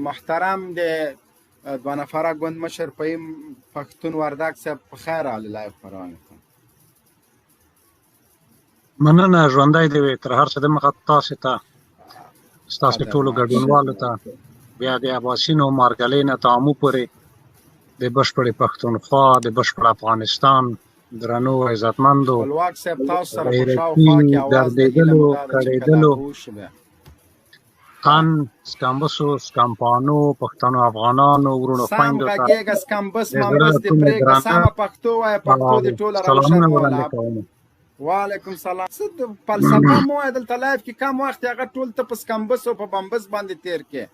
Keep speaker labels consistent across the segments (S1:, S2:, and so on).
S1: محترم د دوه نفره ګوند مشر فهیم پښتون وردګ صاحب، په خیر راغلی live خپرونې ته.
S2: مننه، ژوندی دی وي. تر هر څه د مخه تاسو ته، ستاسو ټولو ګډونوالو ته، بیا د اباسین او مارګلې نه تامو پورې د بشپړې پښتونخوا، د بشپړ افغانستان درنو عزتمندو
S1: خپلواک صاحب، تاسو سره په شاوخوا کې اواز د
S2: دردېدلو کړېدلو ان سکمبسو سکمپانو پښتنو افغانانو ورونو
S1: خويندو ته غږېږه. سکمبس ممبس دې پرېږده، سمه پښتو وایه، پښتو دې ټوله
S2: راوشرموله.
S1: وعلیکم سلام. څه فلسفه مو وایه دلته live کې، کم وخت هغه ټول ته په سکمبس او په بمبس باندې تیر کې.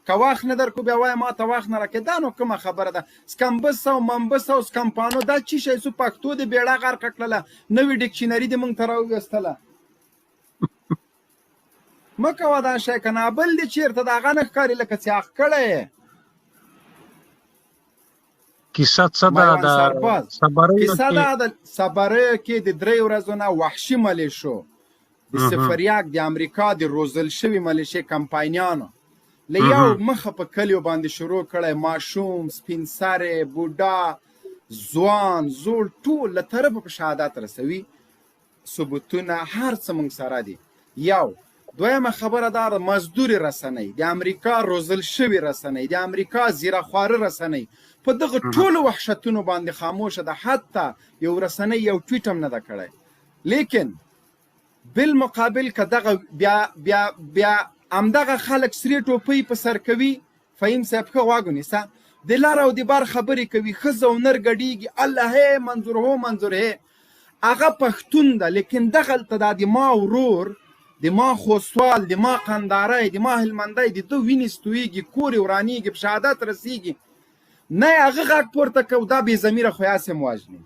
S1: که وخت نه درکو بیا وایه ما ته وخت نه راکې، دا نو کومه خبره ده؟ سکمبس او ممبس او سکمپانو دا چی شی سو؟ پښتو دې بیړه غرقه کړله، نوې ډکشنري دې مونږ ته راوویستله. مه کوه دا شی که نه بل دې چېرته د هغه نه ښکاري لکه چې اخ کړی یې.
S2: کیسه څه ده؟ د
S1: صبریو کیسه ده، د صبریو کې د 3 ورځو نه وحشي ملیشو، د سفریاک د امریکا د روزل شوي ملیشې کمپاینیانو له یو مخه په کلیو باندې شروع کړی، ماشوم، سپین سرې، بوډا، ځوان، زوړ ټول له طرفه په شهادت رسوي. ثبوتونه هر څه مونږ سره دي. یو دویمه خبره دا ده، مزدوري رسنۍ، د امریکا روزل شوي رسنۍ، د امریکا زیره خواره رسنۍ په دغه ټولو وحشتونو باندې خاموشه ده، حتی یو رسنۍ یو ټویټ هم نه ده کړی. لیکن بالمقابل که دغه بیا بیا بیا همدغه خلک سرې ټوپۍ په سر کوي. فهیم صاحب ښه غوږ ونیسه، د لر او د بر خبرې کوي، ښځه او نر ګډیږي، الله هی منظور هو منظور هی، هغه پښتون ده. لیکن دغلته دا د ما ورور، د ما خوستوال، د ما قنداری، د ما هلمندی، د ده وینې ستویږي، کور یې ورانیږي، په شهادت رسیږي، نه یې هغه غږ پورته کو، دا بې ضمیره خو یې هسې هم وژني.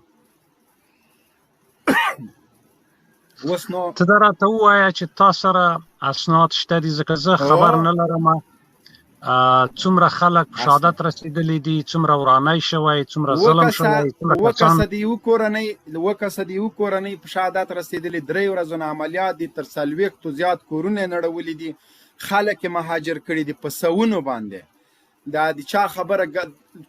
S1: اوس نو
S2: ته دا راته ووایه چې تا سره اسناد شته دي؟ ځکه زه خبر نه لرم څومره خلک په شهادت رسیدلي دي، څومره ورانی شوی، څومره ظلم شوی، څومره کسان
S1: کسه د یو کورنۍ، 7 کسه د یو کورنۍ په شهادت رسیدلي، 3 ورځو نه عملیات دي، تر 40 زیات کورونه یې نړولي دي، خلک یې مهاجر کړي دي په سوونو باندې. دا د چا خبره؟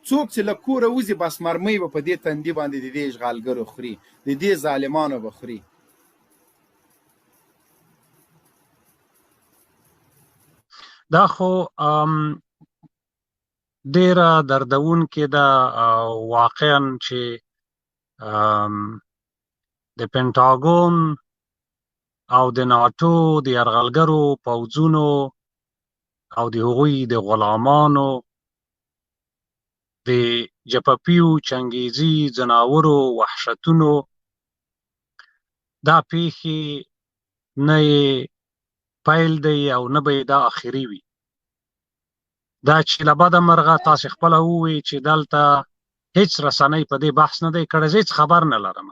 S1: څوک چې له کوره وځي بس مرمۍ به په دې تندي باندې د دې اشغالګرو خوري، د دې ظالمانو به خوري.
S2: دا خو ډیره دردونکې ده او واقعا چې د پنټاګون او د ناټو د یرغلګرو پوځونو او د هغوی د غلامانو د جپپیو چنګیزي ځناورو وحشتونو دا پیښې نه یې پیل دی او نه به یې دا اخري وي. دا چې له بده مرغه تاسې خپله ووی چې دلته هیڅ رسنۍ په دې بحث نه دی کړی، زه هیڅ خبر نه لرم،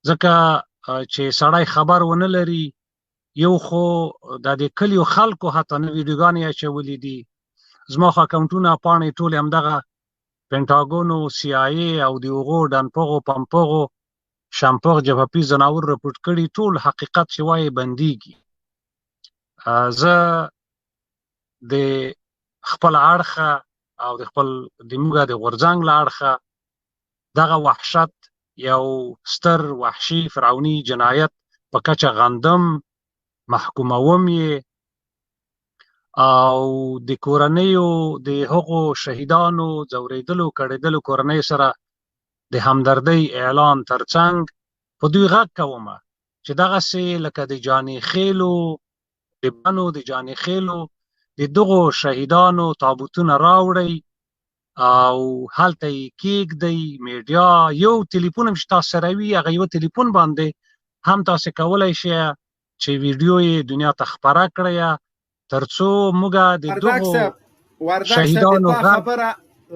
S2: ځکه چې سړی خبر ونه لري. یو خو د دې کلیو خلکو حتی نه ویډیوګانې اچولې دي، زما خو اکاونټونه پاڼې ټولې همدغه پنټاګون او سي آی ای او د هغو ډنپغو پمپغو شمپغ جبهپي ځناور رپورټ کړي، ټول حقیقت چې وایې بندیږي. زه د خپل اړخه او د خپل د موږ د غورځنګ له اړخه دغه وحشت یو ستر وحشي فرعوني جنایت په کچه غندم، محکوموم یې او د کورنیو د هغو شهیدانو ځورېدلو کړېدلو کورنیو سره د همدردۍ اعلان ترڅنګ په دوی غږ کوم چې دغسې لکه د جاني خېلو د بنو د جاني خېلو د دغو شهیدانو تابوتونه راوړئ او هلته یې کېږدئ. میډیا یو تلیفون هم چې تاسو سره وي، هغه یو تلیفون باندې هم تاسو کولای شئ چې ویډیو یې دنیا ته خپره کړئ، ترڅو موږ د دغو شهیدانو
S1: خبره.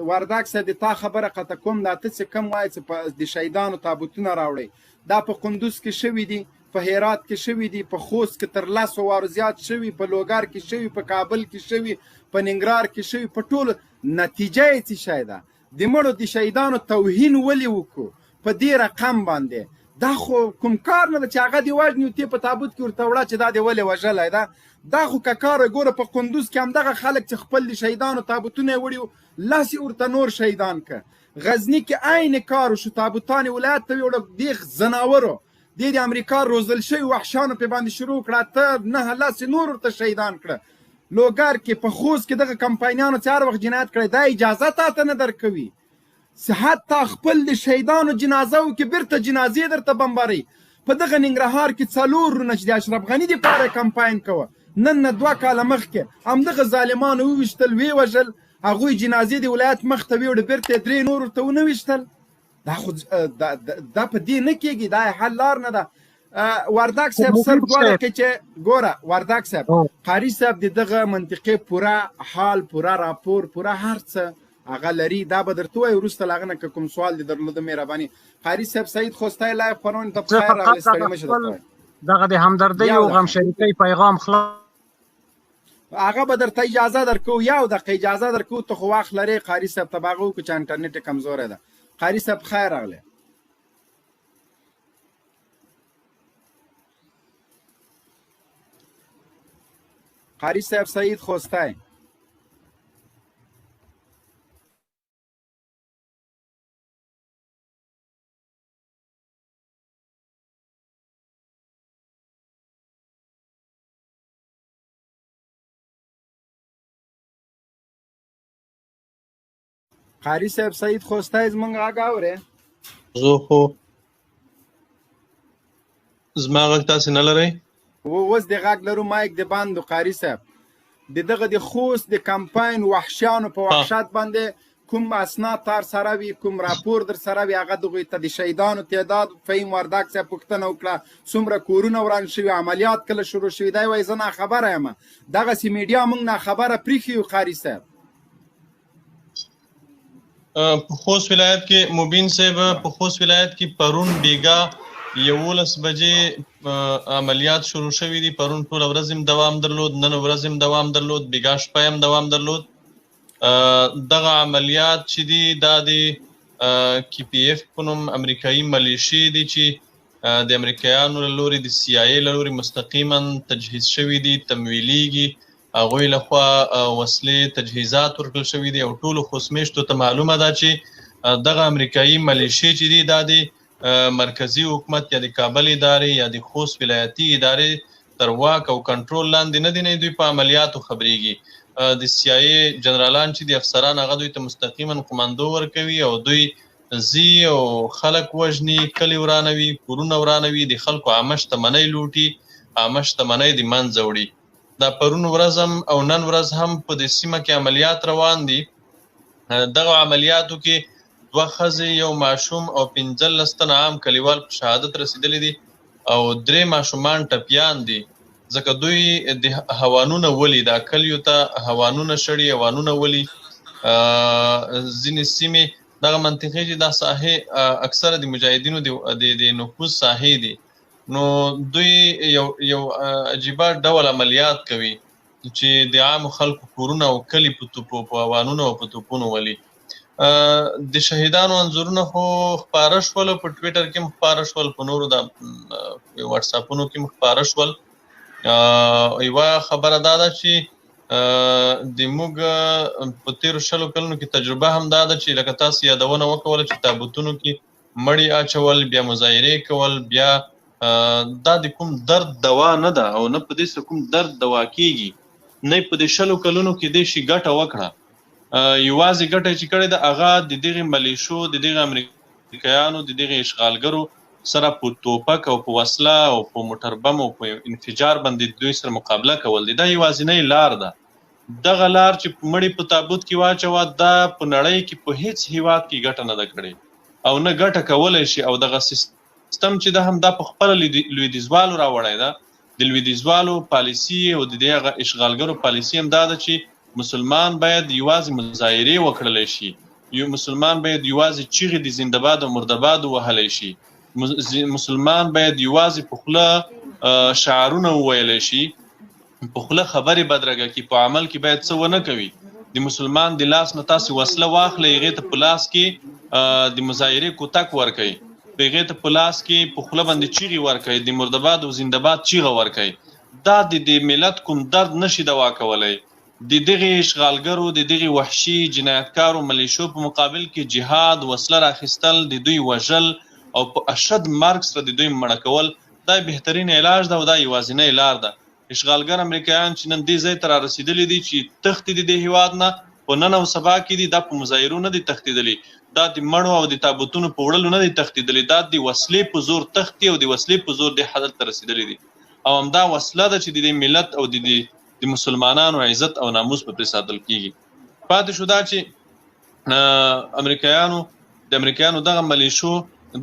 S1: وردګ صاحب، د تا خبره قطع کوم. دا ته چې کوم وایې چې د شهیدانو تابوتونه راوړئ، دا په قندوز کې شوي دي، په هرات کې شوي دي، په خوست کې تر 10 وارو زیات شوي، په لوګر کې شوي، په کابل کې شوي، په ننګرهار کې شوي، په ټولو. نتیجه یې څه شی ده؟ د مړو د شهیدانو توهین ولې وکړو په دې رقم باندې؟ دا خو کوم کار نه ده چې هغه دې وژني او ته په تابوت کې ورته وړه چې دا دې ولې وژلی ده. دا خو که کار ګوره په کندوز کې همدغه خلک چې خپل د شهیدانو تابوتونه یې وړي وو، لس یې ورته نور شهیدان که. غزني کې عین کار وشو، تابوتان یې ولایت ته ویوړه، دې ځناورو دې د امریکا روزل شوي وحشیانو پې باندې شروع کړه، 8 9 لس یې نور ورته شهیدان کړه. لوګر کې په خوست کې دغه کمپاینیانو چې هر وخت جنایت کړی، دا اجازه تا ته نه درکوي چې حتی خپل د شهیدانو جنازه کې بیرته جنازې درته بمباري. په دغه ننګرهار کې 4 ورونه چې د اشرف غني دپاره کمپاین کوه، نن نه 2 کاله مخکې همدغه ظالمانو وویشتل، ویې وژل، هغوی جنازې د ولایت مخ ته ویوړې، بیرته یې 3 نور ورته ونه ویشتل. دا خو دا په دې نه کېږي، دا حل لار نه ده. وردګ صاحب صرف 2 دقیقې چې ګوره وردګ صاحب، قاري صاحب د دغه منطقې پوره حال، پوره راپور، پوره هر څه هغه لري، دا به درته ووایي وروسته له هغه نه که کوم سوال دې درلوده مهرباني. قاري صاحب سعید خوستی live خپرونې ته په خیر راغلې، ستړي مه شې درته وایي.
S2: دغه د همدردۍ او غمشریکۍ پیغام خلاص
S1: هغه به درته اجازه درکوو، 1 دقیقه اجازه درکوو، ته خو وخت لرې. قاري صاحب ته به هغه وکړو چې انټرنیټ یې کمزوری ده. قاري صاحب خیر راغلی. قاري صاحب سعید خوستی. قاري صاحب سعید خوستی زمونږ غږ اورې؟
S3: زه خو زما غږ تاسې نه لرئ؟
S1: اوس د غږ لرو، مایک د بند. قاري صاحب د دغه د خوست د کمپاین وحشیانو په وحشت باندې کوم اسناد تر سره وي، کوم راپور در سره وي، هغه دغوی ته د شهیدانو تعداد فهیم وردګ صاحب پوښتنه وکړه، څومره کورونه وران شوي، عملیات کله شروع شوي، دی وایي زه ناخبره یم. دغسې میډیا موږ ناخبره پرېښي یو. قاري صاحب
S3: په خوست ولایت کې مبین صاحب، په خوست ولایت کې پرون بیګا 11 بجې عملیات شروع شوي دي. پرون ټوله ورځ هم دوام درلود، نن ورځ هم دوام درلود، بیګا شپه هم دوام درلود. دغه عملیات چې دي دا د کی پی اف په نوم امریکایي ملیشې دي چې د امریکایانو له لوري، د سی آی ای له لوري مستقیما تجهیز شوي دي، تمویلیږي، هغوی لخوا وسلې تجهیزات ورکړل شوي دي. او ټولو خوست مېشتو ته معلومه ده چې دغه امریکایي ملیشې چې دي دا د مرکزي حکومت یا د کابل ادارې یا د خوست ولایتي ادارې تر واک او کنټرول لاندې نه دي، نه دوی په عملیاتو خبرېږي. د سی آی ای جنرالان چې دي، افسران، هغه دوی ته مستقیما قوماندو ورکوي او دوی ځي او خلک وژني، کلي ورانوي، کورونه ورانوي، د خلکو عامه شتمنۍ لوټي، عامه شتمنۍ د منځه وړي. دا پرون ورځ هم او نن ورځ هم په دې سیمه کې عملیات روان دي. دغه عملیاتو کې 2 ښځې، 1 ماشوم او 15 تنه عام کلیوال په شهادت رسېدلي دي او 3 ماشومان ټپیان دي، ځکه دوی د هوانونه ولي، دا کلیو ته هوانونه شړي، هوانونه ولي. ځینې سیمې دغه منطقې چې دا ساحې اکثره د مجاهدینو د نفوذ ساحې دي، نو دوی یو عجیبه ډول عملیات کوي چې د عامو خلکو کورونه او کلي په توپو، په هوانونو او په توپونو ولي. د شهیدانو انځورونه خو خپاره شول، په ټویټر کې هم خپاره شول، په نورو د واتساپونو کې هم خپاره شول. یوه خبره دا ده چې د موږ په تېرو 20 کلونو کې تجربه هم دا ده چې لکه تاسو یادونه وکوله چې تابوتونو کې مړي اچول، بیا مظاهرې کول، بیا دا د کوم درد دوا نه ده او نه په دې سره کوم درد دوا کیږي، نه په دې 20 کلونو کې دې شي ګټه وکړه. یوازې ګټه چې کړې ده هغه د دغې ملیشو، د دغې امریکایانو، د دغې اشغالګرو سره په توپک او په وسله او په موټر بم او په انفجار باندې دوی سره مقابله کول دي. دا یوازینۍ لار ده. دغه لار چې مړی په تابوت کې واچوه، دا په نړۍ کې په هیڅ هیواد کې ګټه نه ده کړې او نه ګټه کولی شي. او دغه سیستم چې ده هم دا په خپله لویدیځوالو راوړی ده. د لویدیځوالو پالیسي او د دې هغه اشغالګرو پالیسي هم دا ده چې مسلمان باید یوازې مظاهرې وکړلی شي، یو مسلمان باید یوازې چیغې د زنده‌باد او مرده‌باد ووهلی شي، مسلمان باید یوازې په خوله شعارونه وویلی شي، په خوله خبرې بدرګه کړي، په عمل کې باید څه ونه کوي. د مسلمان د لاس نه تاسې وسله واخلئ، هغې ته په لاس کې د مظاهرې کوتک ورکوي. هغې ته په لاس کې په خوله باندې چیغې ورکوي، د مردباد او زنده‌باد چیغه ورکوي. دا د دې ملت کوم درد نشي دوا کولی. د دغې اشغالګرو، د دغې وحشي جنایتکارو ملیشو په مقابل کې جهاد، وسله راخیستل، د دوی وژل او په اشد مرګ سره د دوی مړه کول، دا بهترین علاج ده او دا یوازینۍ لار ده. اشغالګر امریکایان چې نن دې ځای ته را رسېدلي دي چې تښتي د دې هیواد نه، په نن او سبا کې دي، دا په مظاهرو نه دي تښتېدلي، دا د مړو او د تابوتونو په وړلو نه دي تښتېدلي، دا د وسلې په زور تښتي او د وسلې په زور دې حالت ته رسېدلي دي. او همدا وسله ده چې د دې ملت او د دې د مسلمانانو عزت او ناموس په پرې ساتل کیږي. پاتې شو دا چې امریکایانو د امریکایانو دغه ملیشو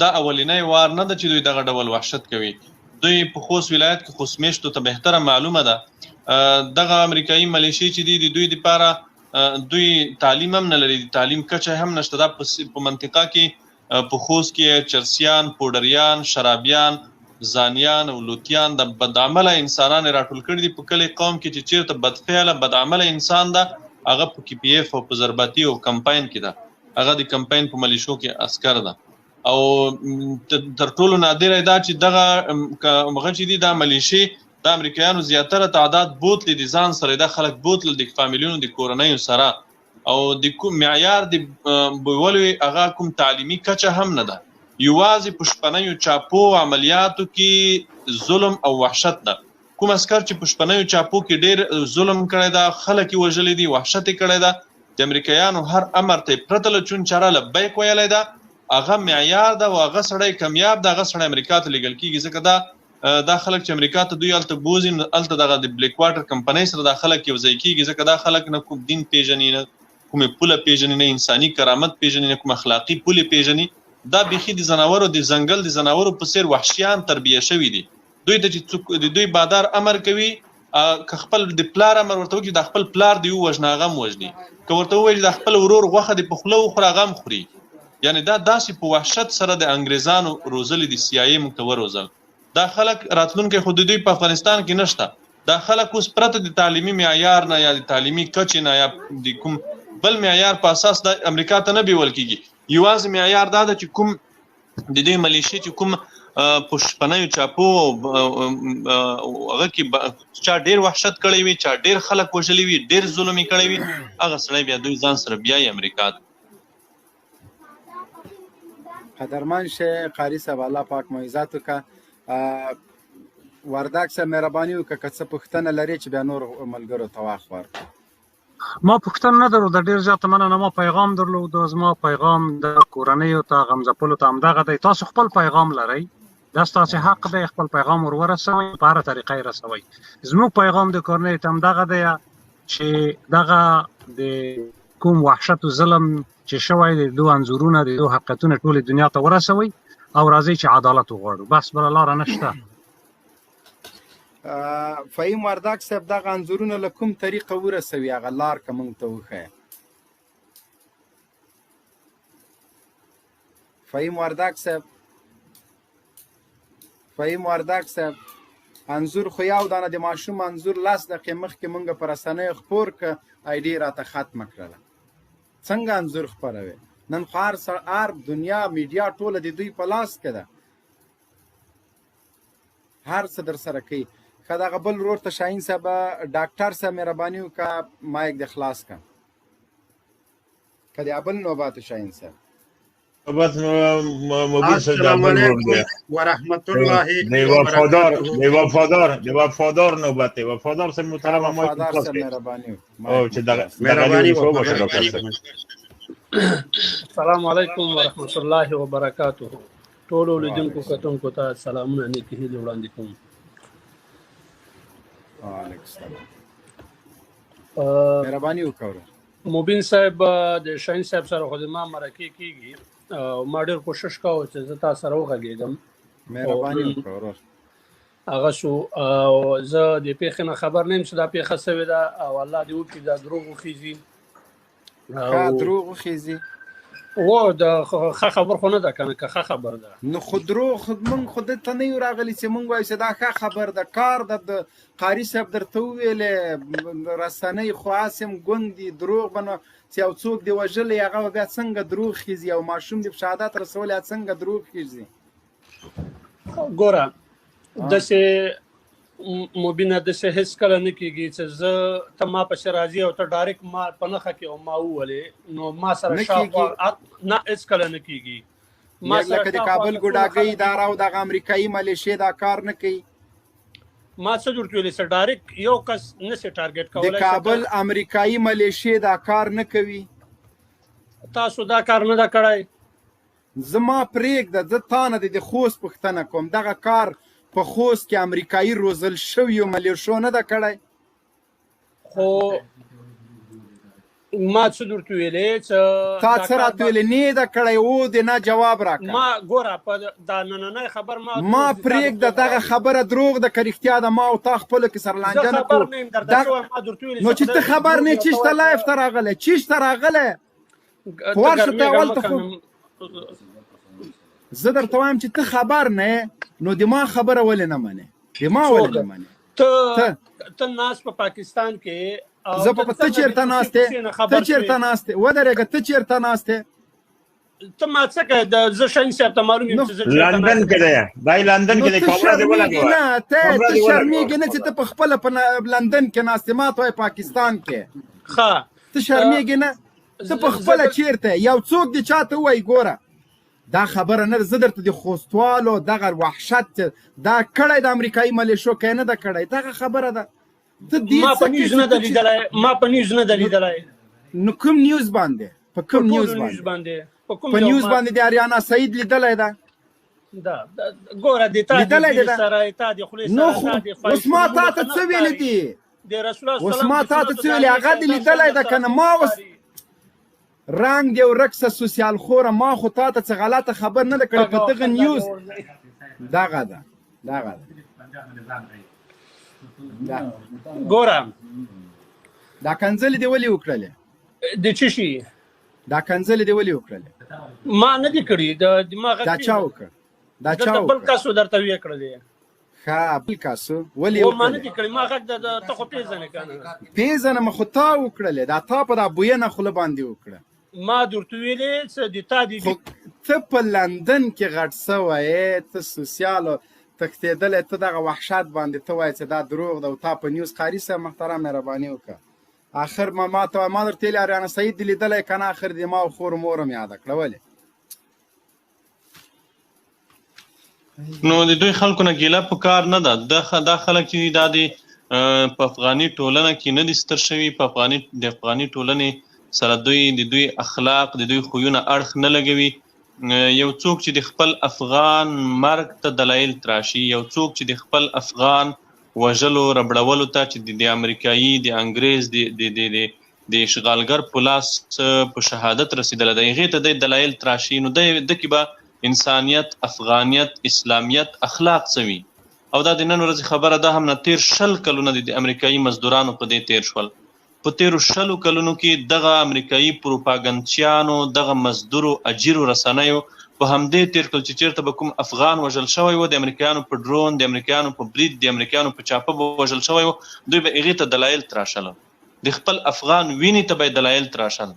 S3: دا اولینی وار نه ده چې دوی دغه ډول وحشت کوي. دوی په خوست ولایت کې خوست میشتو ته بهتره معلومه ده، دغه امریکایي ملیشې چې دي د دوی دپاره دوی تعلیم هم نه لري، د تعلیم کچه هم نشته. دا په منطقه کې په خوست کې چرسیان، پوډریان، شرابیان، زانیان او لوتیان د بدعمله انسانان راټول کړي دي په کلي قوم کې چې چیرته بدفعله بدعمله انسان ده هغه په کی پی اف او په ضربتي او کمپاین کې ده، هغه د کمپاین په ملیشو کې عسکر ده. او تر ټولو نادره دا چې دغه هغه چې دي دا ملیشې د امریکایانو زیاتره تعداد بوتلې دي ځان سره، دا خلک بوتل د فامیلونو د کورنیو سره، او د کوم معیار د بولو هغه کوم تعلیمي کچه هم نه ده. یوازې په شپنیو چاپو عملیاتو کې ظلم او وحشت ده. کوم عسکر چې په شپنیو چاپو کې ډیر ظلم کړی ده، خلک یې وژلي دي، وحشت یې کړی ده، د امریکایانو هر امر ته پرته له چون چاره لبیک ویلی ده، هغه معیار ده او هغه سړی کمیاب ده، هغه سړی امریکا ته لیږل کیږي. ځکه دا خلک چې امریکا ته دوی هلته بوځي، هلته دغه د بلیک واټر کمپنۍ سره دا خلک یو ځای کیږي. ځکه دا خلک نه کوم دین پیژني، نه کومې پوله پیژني، نه انساني کرامت پیژني، نه کوم اخلاقي پولې پیژني. دا بیخي د ځناورو د ځنګل د ځناورو په څیر وحشیان تربیه شوي دي. دوی ته چې څوک د دوی بادار امر کوي، که خپل د پلار امر ورته وکړي دا خپل پلار دی ووژنه، هغه هم وژني. که ورته ووایي دا خپل ورور غوښه دې په خوله وخوره، هغه هم خوري. یعنې دا داسې په وحشت سره د انګریزانو روزلي دي، سي آی اې موږ ته وروزل. دا خلک راتلونکی خو د دوی په افغانستان کې نشته. دا خلک اوس پرته د تعلیمي معیار نه یا د تعلیمي کچې نه یا د کوم بل معیار په اساس د امریکا ته نه بیول کیږي. یوازې معیار دا ده چې کوم د دوی ملیشې چې کوم په شپنیو چاپو هغه کې چا ډیر وحشت کړی وي، چا ډیر خلک وژلي وي، ډیر ظلم یې کړی وي، هغه سړی بیا دوی ځان سره بیایي امریکا ته.
S1: قدرمن شه قاری صاحب، الله پاک مو عزت وکړه. وردګ صاحب مهرباني وکړه که څه پوښتنه لرې چې بیا نور ملګرو ته وخت ورکړو.
S2: ما پوښتنه نه درلوده، ډېر زیاته مننه. ما پیغام درلود، زما پیغام د کورنیو ته، غمځپلو ته همدغه دی. تاسو خپل پیغام لرئ، دا ستاسو حق دی، خپل پیغام ور ورسوئ، په هره طریقه یې رسوئ. زموږ پیغام د کورنۍ ته همدغه دی چې دغه د کوم وحشت او ظلم چې شوی دی، دوه انځورونه، د دوه حقیقتونه ټولې دنیا ته ورسوئ او راځئ چې عدالت وغواړو. بس بله لاره نشته.
S1: فهیم وردګ صاحب دغه انځورونه له کوم طریقه ورسوي؟ هغه لار که موږ ته وښیه. فهیم وردګ صاحب، فهیم وردګ صاحب، انځور خو یو دانه د ماشوم انځور 10 دقیقې مخکې مونږ په رسنیو خپور که، ایډي راته ختمه کړله. څنګه انځور خپروي؟ نن خو هر دنیا میډیا ټوله د دوی په لاس کې ده، هر څه در سره کوي. ښه دغه بل ورور ته شاهین صاحب، ډاکټر صاحب مهرباني وکړه مایک دې خلاص کړه. که د بل نوبت شاهین صاحب.
S4: نوبت مبین صاحب د
S5: السلام
S4: بل ورور
S5: علیکم
S4: دی.
S5: ورحمت الله
S4: د وفادار، د وفادار، د وفادار نوبت دی. وفادار صاحب محترم مایک
S1: وفادار
S4: خلاص
S1: صاحب
S4: کړئ.
S1: مهرباني وکړه.
S4: او چې دغه
S5: مهرباني
S4: دغه
S5: وکړه.
S4: وبخښه ډاکټر صاحب.
S6: السلام علیکم ورحمت الله وبرکاته. ټولو لیدونکو کتونکو ته سلامونه، نیکې هیلې وړاندې کوم.
S1: وعلیکم السلام. مهرباني وکړه.
S6: مبین صاحب، د شاهین صاحب سره خو زما مرکې کیږي او ما ډېر کوشش کاوه چې زه تا سره وغږېږم.
S1: مهرباني وکړه ورور.
S6: هغه شو او زه د پېښې نه خبر نه یم چې دا پېښه سوې ده، او الله دې وکړي دا دروغ وخېژي.
S1: ښه دروغ وخېژي.
S6: و د ښه خبر خو نه ده که نه، که ښه خبر ده.
S1: نو خو دروغ خو مونږ خو دلته نه یو راغلي چې مونږ وایو چې دا ښه خبر ده. کار ده، د قاري صاحب درته وویلې رسنۍ خو هسې هم ګوند دي، دروغ به نو چې یو څوک دې وژلی هغه به بیا څنګه دروغ خېژي، او ماشوم دې په شهادت رسولی هغه څنګه دروغ خېژي.
S6: ګوره داسې مبینه داسې هېڅ کله نه کېږي چې زه ته ما پسې راځي او ته ډایرکټ ما په نښه کې او ما وولې، نو ما سره
S1: نه
S6: شاوخوا
S1: کېږي.
S6: نه، هېڅ کله نه کېږي. ما سره
S1: لکه د
S6: شاوخوا
S1: کابل
S6: څومره
S1: ګوډاګۍ
S6: خلک دي؟
S1: اداره او دغه امریکایي ملیشې دا کار نه کوي.
S6: ما څه درته ویلي چې ډایرکټ یو کس نه سي ټارګټ
S1: د
S6: کولای چې
S1: کابل امریکایي ملیشې دا کار نه کوي.
S6: تاسو دا کار نه ده کړی.
S1: زما پرېږده، زه تا نه د خوست پوښتنه کوم. دغه کار په خوست کې امریکایي روزل شویو ملیشو نه ده کړی؟
S6: خو ما څه درته ویلې چې
S1: تا
S6: دا
S1: څه
S6: کار
S1: راته
S6: به
S1: ویلې؟ نه ده کړی او دې نه جواب راکړه.
S6: ما ګوره په دا نننۍ خبر ما
S1: ما
S6: دروغ دي، تا د
S1: پرېږده،
S6: خولې
S1: دغه
S6: راوړي.
S1: خبره دروغ ده که رښتیا ده؟ ما او تا خپلو کې سره
S6: زه
S1: لانجه نه
S6: خبر
S1: کوو.
S6: نه یم درته،
S1: دا
S6: څه وایم، ما درته ویلې
S1: نو
S6: چې
S1: چې ته
S6: خدای دې
S1: خبر
S6: دروغ
S1: نه
S6: دي او
S1: چیش
S6: ته
S1: ته
S6: وایې
S1: لایف ته راغلی، چیش ته راغلی؟
S6: ته
S1: خو ورشه ته
S6: ګرمېږه
S1: اول
S6: مه
S1: ته خو
S6: کنه.
S1: زه درته وایم چې ته خبر نه یې، نو د ما خبره ولې نه منې؟ د ما ولې
S6: څوک
S1: نه منې؟
S6: ته؟
S1: ته
S6: ته ناس په پاکستان کې او
S1: زه
S6: ته
S1: په ته
S6: څنګه د
S1: چیرته
S6: کوڅې
S1: ناست یې؟
S6: کوڅې نه
S1: ته
S6: خبر
S1: چیرته
S6: شوې؟
S1: ناست یې؟ ودرېږه، ته چیرته ناست یې؟
S6: ته ما څه کوې؟ زه شاهین صاحب ته معلوم یم
S1: نو
S6: چې زه چېرته
S4: لندن
S6: ناست
S4: کې
S6: یم.
S4: دی، دی لندن
S1: نو
S4: کې دی.
S1: ته
S4: کامره دی
S1: شرمېږې
S4: ولګوه،
S1: نه؟ ته
S4: کامره
S1: ته
S4: دی ولګوه.
S1: شرمېږې نه چې ته په خپله په لندن کې ناست یې، ما ته وایې پاکستان کې؟
S6: ښه
S1: ته شرمېږې نه؟ ته په
S6: زه
S1: خپله چیرته یې؟ یو څوک دې چاته ووایي ګوره دا خبره نه ده. زه درته د خوستوالو دغه وحشت چې دا کړی د امریکایي ملیشو که یې نه ده کړی، دغه خبره ده. ته دې
S6: ما
S1: څه
S6: په
S1: کې
S6: نیوز
S1: چې
S6: نه
S1: ته
S6: ده
S1: چې
S6: لیدلی، ما په نیوز نه ده
S1: نو
S6: لیدلی.
S1: نو کوم نیوز باندې؟ په
S6: په
S1: کوم نیوز
S6: ټولو نیوز
S1: باندې؟
S6: باندې په کوم
S1: په
S6: یو
S1: نیوز
S6: ما
S1: باندې د آریانا سعید لیدلی ده؟
S6: دا ګوره د تا د
S1: لیدلی دی
S6: ږیرې
S1: ده؟
S6: سره، تا د خولې
S1: نو
S6: سره،
S1: خو
S6: تا د
S1: اوس ما
S6: فایشونو
S1: تا ته
S6: ته نه
S1: څه ویلي
S6: ښکاري.
S1: دي؟
S6: د رسول الله
S1: اوس
S6: سلام
S1: ما
S6: د
S1: تا ته
S6: سنتو
S1: څه
S6: د
S1: ویلي؟
S6: هغې
S1: هغه
S6: سره
S1: دې
S6: دا شیان
S1: لیدلی ده
S6: درسره
S1: که نه؟
S6: نه
S1: ما اوس
S6: ښکاري.
S1: رنګ دې ورک سه سوسیال خوره، ما خو تا ته څه غلطه خبر نه ده کړې په
S6: کږه
S1: دغه
S6: خندا دې
S1: نیوز.
S6: ورځي.
S1: دغه ده، دغه ده، دا
S6: ګوره
S1: دا کنځلې دې ولې وکړلې؟
S6: د چی شي؟
S1: دا کنځلې دې ولې وکړلې؟
S6: ما نه دي کړي، د دماغ
S1: دا چا
S6: پیژنم.
S1: وکړ؟ دا چا
S6: دلته بل
S1: وکړ؟
S6: کس درته ویې کړلې.
S1: ښه بل کس ولې
S6: و ما نه
S1: وکړلې؟
S6: دي کړي، ما غږ د ته خو پیژنې که نه؟
S1: پیژنم خو تا وکړلې، دا تا په دا بوینه خوله باندې وکړه.
S6: ما درته ویلې چې د تا د
S1: خو ته په لندن کې غټ سوی یې، ته سوسیال تښتېدلی، ته دغه وحشت باندې ته وایې چې دا دروغ ده او تا په نیوز. قاري صاحب محترم مهرباني وکړه، اخر ما ما ته ما درته ویلي آریانا سعید دې لیدلی که نه؟ اخر دې ما او خور مور هم یاده کړه ولې؟
S3: نو د دوی خلکو نه ګیله په کار نه ده. دا خلک چې دي، دا د په افغاني ټولنه کې نه دي ستر شوي، په افغاني د افغاني ټولنې سره دوی د دوی اخلاق د دوی خویونه اړخ نه لګوي. یو څوک چې د خپل افغان مرګ ته دلایل تراشي، یو څوک چې د خپل افغان وژلو ربړولو ته چې د امریکایي د انګریز د د د د د اشغالګر په لاس په شهادت رسېدلی دی، هغې ته دی دلایل تراشي، نو دی ده کې به انسانیت، افغانیت، اسلامیت، اخلاق څه وي؟ او دا د نن ورځې خبره ده هم نه، تېر 20 کلونه د امریکایي مزدورانو په دې تېر شول. په تېرو 20 کلونو کې دغه امریکایي پروپاګندچیانو، دغه مزدورو اجیرو رسنیو په همدې تېر کړل چې چېرته به کوم افغان وژل شوی و، د امریکایانو په ډرون، د امریکایانو په برید، د امریکایانو په چاپه به وژل شوی و، دوی به هغې ته دلایل تراشل، د خپل افغان وینې ته به یې دلایل تراشل.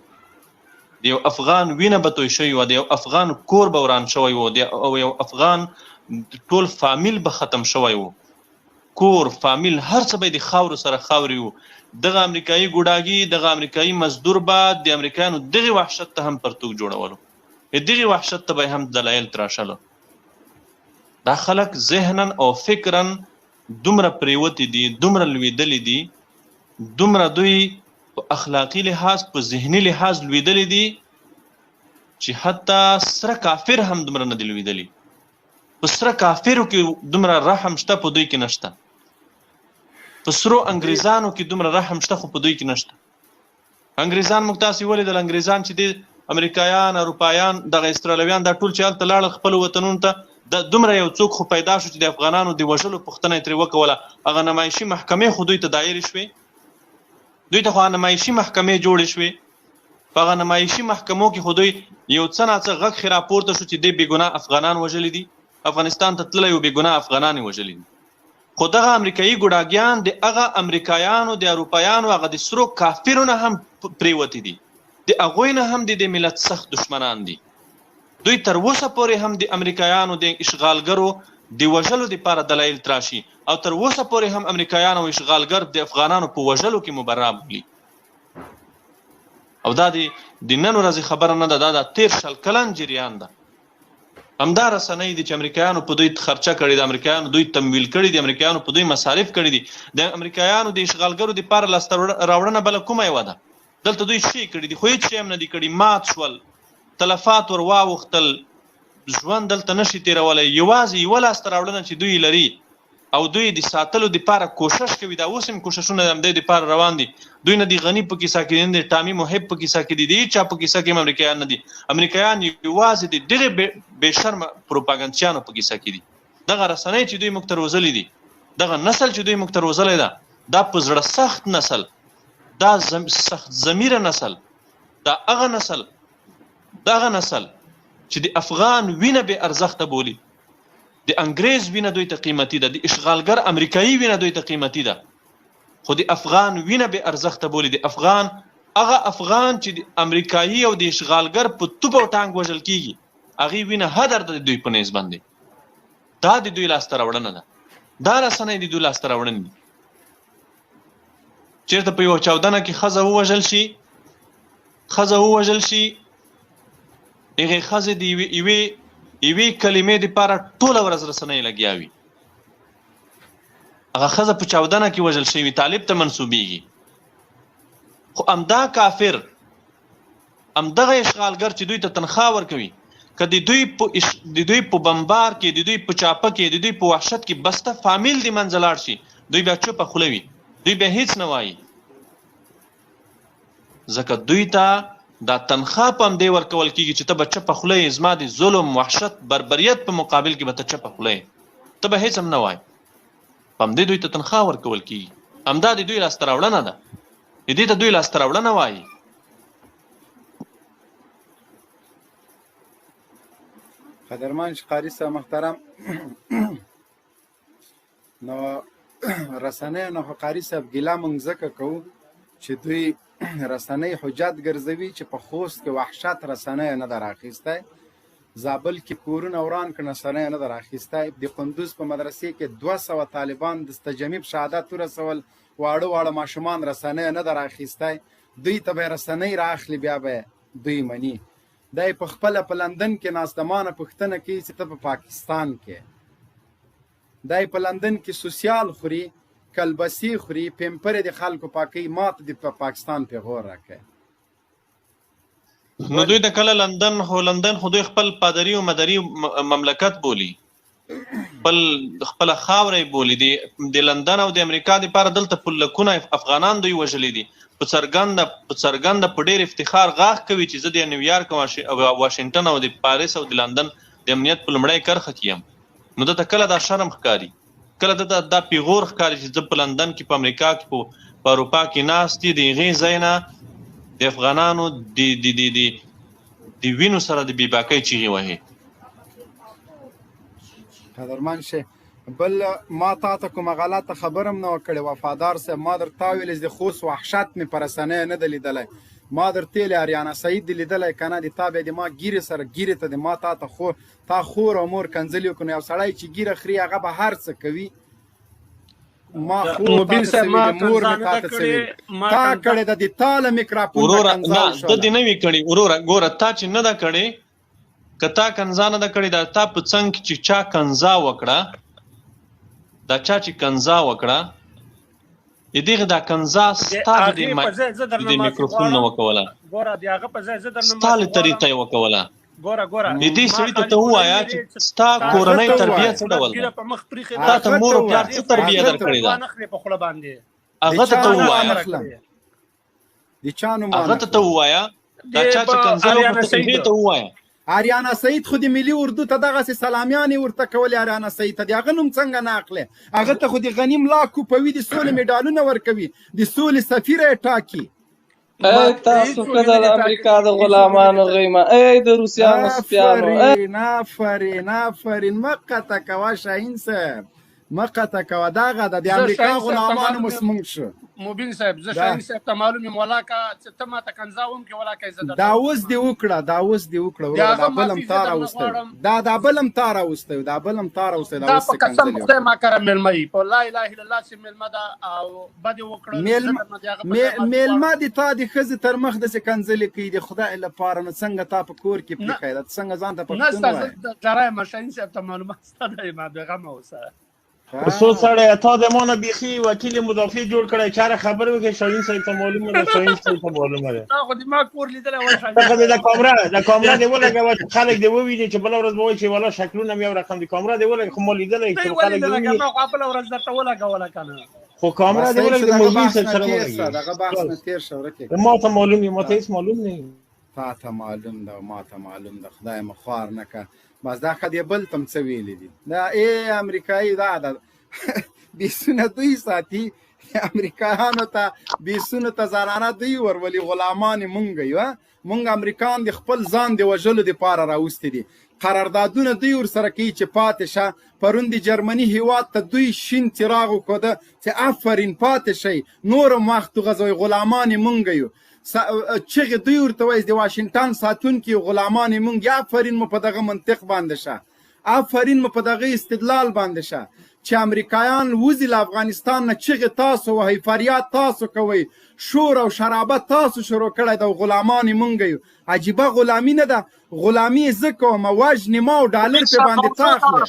S3: د یو افغان وینه به توی شوی وه، د یو افغان کور به وران شوی و، د یو افغان ټول فامیل به ختم شوی و، کور فامیل هر څه به د خاورو سره خاورې وو. دغه امریکایي ګوډاګي، دغه امریکایي مزدور به د امریکایانو دغې وحشت ته هم پرتوګ جوړولو، دغې وحشت ته به هم دلایل تراشلو. دا خلک ذهنا او فکرا دومره پریوتي دي، دومره لویدلي دي، دومره دوی په اخلاقي لحاظ په ذهني لحاظ لویدلي دي چې حتی سره کافر هم دومره نه دي لویدلي. په سره کافرو کې دومره رحم شته، په دوی کې نشته. په سرو انګریزانو کې دومره رحم شته، خو په دوی کې نشته. انګریزان موږ تاسې ولیدل، انګریزان چې دي، امریکایان، اروپایان، دغه استرالویان، دا ټول چې هلته لاړل خپلو وطنونو ته، د دومره یو څوک خو پیدا شو چې د افغانانو د وژلو پوښتنه یې ترې وکوله. هغه نمایشي محکمې خو دوی ته دایرې شوې، دوی ته خو هغه نمایشي محکمې جوړې شوې. په هغه نمایشي محکمو کې خو دوی یو څه ناڅه غږ خې راپورته شو چې دې بېګناه افغانان وژلي دي، افغانستان ته تللی و بېګناه افغانان یې وژلي دي. خو دغه امریکایي ګوډاګیان د هغه امریکایانو، د اروپایانو، هغه د سرو کافرو نه هم پرېوتي دي، د هغوی نه هم د دې ملت سخت دښمنان دي. دوی تر اوسه پورې هم د امریکایانو د اشغالګرو د وژلو لپاره دلایل تراشي او تر اوسه پورې هم امریکایان او اشغالګر د افغانانو په وژلو کې مبرا بولي. او دا د نن ورځې خبره نه ده، دا د تیر 20 کلن جریان ده. همدا رسنۍ دي چې امریکایانو په دوی خرچه کړې ده، امریکایانو دوی تمویل کړي دي، امریکایانو په دوی مصارف کړي دي. د امریکایانو د اشغالګرو دپاره لاسته راوړنه بله کومه یوه ده؟ دلته دوی شی کړي دي، خو هیڅ شی هم نه دي کړي. مات شول، تلفات ور واوښتل، ژوند دلته نشي تېرولی. یوازې یوه لاسته راوړنه چې دوی لري او دوی د ساتلو دپاره کوشش کوي، دا اوس هم کوششونه د همدې دپاره روان دي. دوی نه د غني په کیسه کې دي، نه د ټامي محب په کیسه کې دي، د هیچا په کیسه کې هم امریکایان نه دي. امریکایان یوازې د دغې بې شرمه پروپاګندچیانو په کیسه کې دي. دغه رسنۍ چې دوی موږ ته روزلي دي، دغه نسل چې دوی موږ ته روزلی ده، دا په زړه سخت نسل، دا سخت ضمیره نسل، دا هغه نسل، دغه نسل چې د افغان وینه بې ارزښته بولي، د انګریز وینه دوی ته قیمتي ده، د اشغالګر امریکایي وینه دوی ته قیمتي ده، خو د افغان وینه بې ارزښته بولي. د افغان هغه افغان چې د امریکایي او د اشغالګر په توپ او ټانک وژل کیږي، هغې وینه هدر ده د دوی په نیز باندې. دا د دوی لاسته راوړنه ده، دا رسنۍ د دوی لاسته راوړنې دي. چېرته په یوه چاودنه کې ښځه ووژل شي، ښځه ووژل شي، هغې ښځې د یوې کلمې دپاره ټوله ورځ رسنۍ لګیا وي. هغه ښځه په چاودنه کې وژل شوي، طالب ته منسوبیږي. خو همدا کافر، همدغه اشغالګر چې دوی ته تنخوا ورکوي، که د دوی په بمبار کې، د دوی په چاپه کې، د دوی په وحشت کې بسته فامیل د منځه لاړ شي، دوی بیا چوپه خوله وي، دوی بیا هیڅ نه وایي، ځکه دوی ته دا تنخوا په همدې ورکول کېږي چې ته به چپه خوله یې، زما د ظلم، وحشت، بربریت په مقابل کې به ته چپه خوله یې، ته به هیڅ هم نه وایې. په همدې دوی ته تنخوا ورکول کېږي. همدا د دوی لاسته راوړنه ده، د دې ته دوی لاسته راوړنه وایي.
S1: قدرمن قاري صاحب محترم، نو رسنۍ نو قاري صاحب ګیله مونږ ځکه کوو چې دوی رسنۍ حجت ګرځوي چې په خوست کې وحشت رسنۍ نه ده راخیستی، زابل کې کورونه وران کړ رسنۍ نه ده راخیستی، د قندوز په مدرسې کې 200 طالبان د ستجمي په شهادت ورسول، واړه واړه ماشومان رسنۍ نه ده راخیستی. دوی ته به رسنۍ رااخلي، بیا به دوی مني. دی په خپله په لندن کې ناست د ما نه پوښتنه کوي چې ته په پاکستان کې. دی په لندن کې سوسیال خوري، کلبسې خوري، پیمپرې د خلکو پاکوي، ما ته د پاکستان پیغور راکوي.
S3: نو دوی د کله لندن، خو لندن خو دوی خپل پادري او مدري مملکت بولي، خپله خاوره یې بولي. د لندن او د امریکا دپاره دلته په لکونه افغانان دوی وژلي دي. په څرګنده په ډېر افتخار غاښ کوي چې زه د نیویارک او واشنګټن او د پاریس او د لندن د امنیت په لومړۍ کرښه کې یم. نو ده ته کله دا شرم ښکاري، کله ده ته دا پیغور ښکاري چې زه په لندن کې، په امریکا کې، په اروپا کې ناست دي، د هغې ځای نه د افغانانو د د د د د وینو سره د بېباکۍ چیغې وهي.
S1: قدرمن شې. بل ما تا ته کومه غلطه خبره هم نه وه کړې وفادار صاحب. ما درته ویل چې د خوست وحشت مې په رسنیو نه ده لیدلی. ما درته ویلې اریانا سعید دې لیدلی که نه، د تا بیا د ما ږیرې سره ږیرې ته د ما تا ته خو تا خور او مور کنځلې وکړو. نو یو سړی چې ږیره خري هغه به هر څه کوي. ما خور تا ته څه ویلې، مور مې تا ته څه ویلې، تا کړې ده د تا له میکراپون نه
S3: وروره،
S1: کنځا
S3: نه،
S1: وشوله.
S3: ده دې نه وي کړې وروره. ګوره تا چې نه ده کړې، که تا کنځا نه ده کړې، دا تا په څنګ کې چې چا کنځا وکړه، دا چا چې کنځا وکړه، د دغه دا کنځا ستا د دې د دې میکروفون نه وکوله،
S6: ګوره د هغه په ځای زه درنه
S3: ستا له طریقې وکوله.
S6: ګوره ګوره
S3: د دې سړي ته ته ووایه چې ستا کورنۍ تربیه څه ډول ده، تا ته مور او پلار څه تربیه درکړې ده، هغه ته ته ووایه،
S1: د چا نوم
S3: هغه ته ته ووایه، دا چا چې کنځل وکړه ته هغې ته ووایه.
S1: اریانا سعید خو د ملي اردو ته دغسې سلامیانې ورته کولې. اریانا سعید ته د هغه نوم څنګه نه اخلې؟ هغه ته خو د غني ملا کوپوي، د سولې مډالونه ورکوي، د سولې سفیره یې ټاکي.
S5: ای تاسو ښځه د امریکا د غلامانو غیمه، ای د روسیانو سپیانو.
S1: آفرین آفرین آفرین، مه قطع کوه شاهین صاحب، مه قطع کوه. دغه ده د امریکا غلامانو مو موږ شو.
S6: مبین صاحب، زه شاهین صاحب ته معلوم یم، ولاکه چې ته ماته کنځا وم کې ولاکه زه
S1: دا اوس دی وکړه، دا اوس دی وکړه وروره، دا بل هم تا راوستی، دا بل هم تا راوستی، دا بل هم تا راوستی.
S6: دا اوس په قسم خدای ما کره مېلمه یي، په لا اله الا الله چې مېلمه ده او بد وکړه.
S1: مېلمه دې تا د ښځې تر مخ داسې کنځلې کوي د خدای لپاره، نو څنګه تا په کور کې پرېښی ده؟ څنګه ځان ته پښتون
S6: وایې؟ نه ستا یم، شاهین صاحب ته معلومات ستا دی، ما بېغمه اوسه.
S4: سو سړی تا د مانه بیخي وکیل مدافع جوړ کړی، چاره خبرې وکړي. شاهین صاحب ته معلومه ده، شاهین صاحب ته معلومه ده.
S6: تا خو دې ما کور لیدلی وای شاهین.
S4: ته د کامره، د کامره دې ولګوه چې خلک دې وویني، چې بله ورځ به وایي چې والا شکلونه مې یو رقم دي. کامره دې ولګوه، خو ما لیدلی
S6: چې خلک دې وویني. ما خو بله ورځ درته ولګوله که نه.
S4: خو کامره دې ولګوه، مبین صاحب سره
S1: ولګوه. دغه بحث نه تېر شه ورکې.
S4: ما ته معلوم یې، ما ته هېڅ معلوم نه.
S1: تا ته معلوم ده، ما ته معلوم ده، خدای مو خوار نه که. بس دا ښه دی، بل تم څه ویلي دي؟ دا ای امریکایي دا ده بیسونه دوی ساتي، امریکایانو ته بیسونو ته زنانه دوی ورولي، غلامان یې مونږ یو. مونږ امریکان د خپل ځان د وژلو دپاره راوستي دي، قراردادونه دوی ورسره کوي چې پاتې شه. پرون د جرمني هیواد ته دوی شین څراغ وښوده چې افرین پاتې شئ، نور هم وخت وغځوئ، غلامان یې مونږ یو. چغې دوی ورته وایي د واشنګټن ساتونکي غلامان یې مونږ. افرین مو په دغه منطق باندې شه، افرین مو په دغه استدلال باندې شه چې امریکایان وځي له افغانستان نه، چغې تاسو وهئ، فریاد تاسو کوئ، شور او شرابه تاسو شروع کړی ده، غلامان یې مونږ یو. عجیبه غلامي نه ده، غلامي یې زه کوم، وژنې ما او ډالر پرې باندې ته اخلې.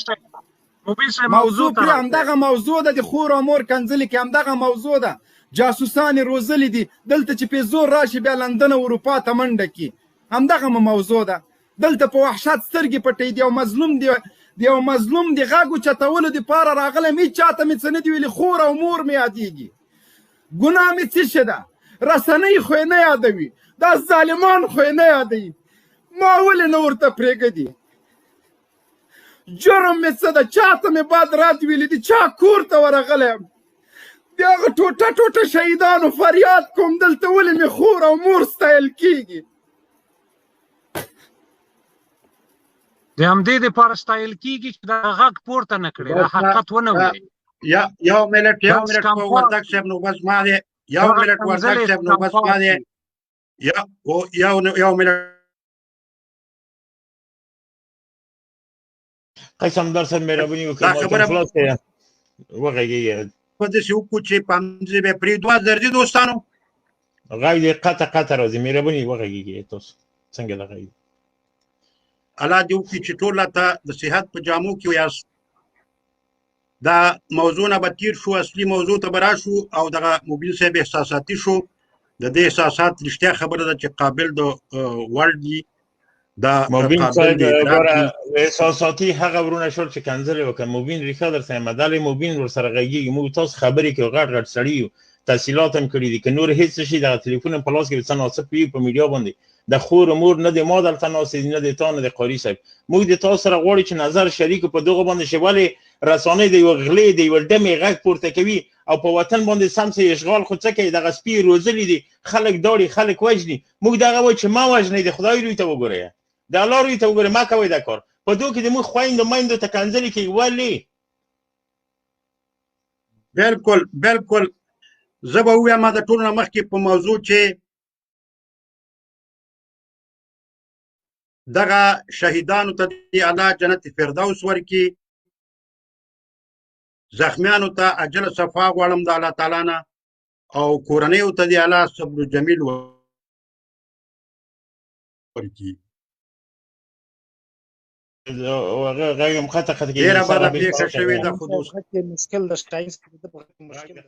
S1: موضوع پرې همدغه موضوع ده، د خور او مور کنځلې کې همدغه موضوع ده. جاسوسان یې روزلي دي، دلته چې پې زور راشي بیا لندن او اروپا ته منډه کړي، همدغه مو موضوع ده. دلته په وحشت سترګې پټې دي او مظلوم دی، د یو مظلوم د غږ اوچتولو دپاره راغلی یم، هېچا ته مې څه نه دي ویلي، خور او مور مې یادېږي. ګناه مې څه شي ده؟ رسنۍ خو یې نه یادوي، دا ظالمان خو یې نه یادوي، ما ولې نه ورته پرېږدي؟ جرم مې څه ده؟ چا ته مې بد رد ویلي دي؟ چا کور ته ورغلی یم؟ د هغه ټوټه ټوټه شهیدانو فریاد کوم، دلته ولې مې خور او مور ستایل کېږي؟
S2: د همدې دپاره ستایل کېږي چې دا غږ پورته نه کړي، دا حقیقت ونه وایي.
S7: یو منټ، یو منټ وردګ صاحب نوبت ما دی، یو منټ وردګ صاحب نوبت ما دی، یو یو منټ.
S4: قسم در سره مهرباني وکړئ، ما خلاص کړئ، وغږېږئ.
S7: په داسې وکړو چې په همدې به پرېږدو. درځي دوستانو،
S4: غږ دې قطع قطع راځي، مهرباني وغږېږئ تاسو. څنګه د غږ؟
S7: الله دې وکړي چې ټول راته د صحت په جامو کې یاست. دا موضوع نه به تیر شو، اصلي موضوع ته به راشو. او دغه مبین صاحب احساساتي شو، د دې احساسات رښتیا خبره ده چې قابل د وړ دي. دا
S4: مبین صاحب ګوره، احساساتي هغه ورونه شول چې کنځلې وکړه. مبین ریښه درته یم، دلې مبین ورسره غږېږي. موږ تاسو خبرې کوو، غټ غټ سړي یو، تحصیلات هم کړي دي، که نور هېڅ شي دغه تلیفون هم په لاس کې څه ناڅه پوي په میډیا باندې. د خور مور نه د ما دلته ناست دي، نه د تا، نه د قاري صاحب. موږ د تاسو سره غواړو چې نظر شریک په دغه باندې شي. ولې رسانې د یوه غلې د یوه ډمې غږ پورته کوي او په وطن باندې سم څه اشغال خو څه کوي؟ دغه سپي روزلي دي، خلک داړي، خلک وژني. موږ دغه وایو چې ما وژنئ، د خدای روی ته وګورئ، د الله روی ته وګورئ، ما کوئ دا کار. په دوی کې د موږ خویندو میندو ته کنځلې کوي، ولې؟
S7: بالکل بالکل. زه به ووایم د ټولو نه مخکې په موضوع چې دغه شهیدانو ته دې الله جنت فردوس ورکړي، زخمیانو ته عاجله صفا غواړم د الله تعالی نه، او کورنیو ته دې الله صبر جمیل ورکړي.
S4: هغه غږ هم قطع قطع کېږي.
S7: ډېره بده پېښه شوې ده، خو دوست
S8: مشکل ده، شاهین صاحب د په غږ مشکل ده.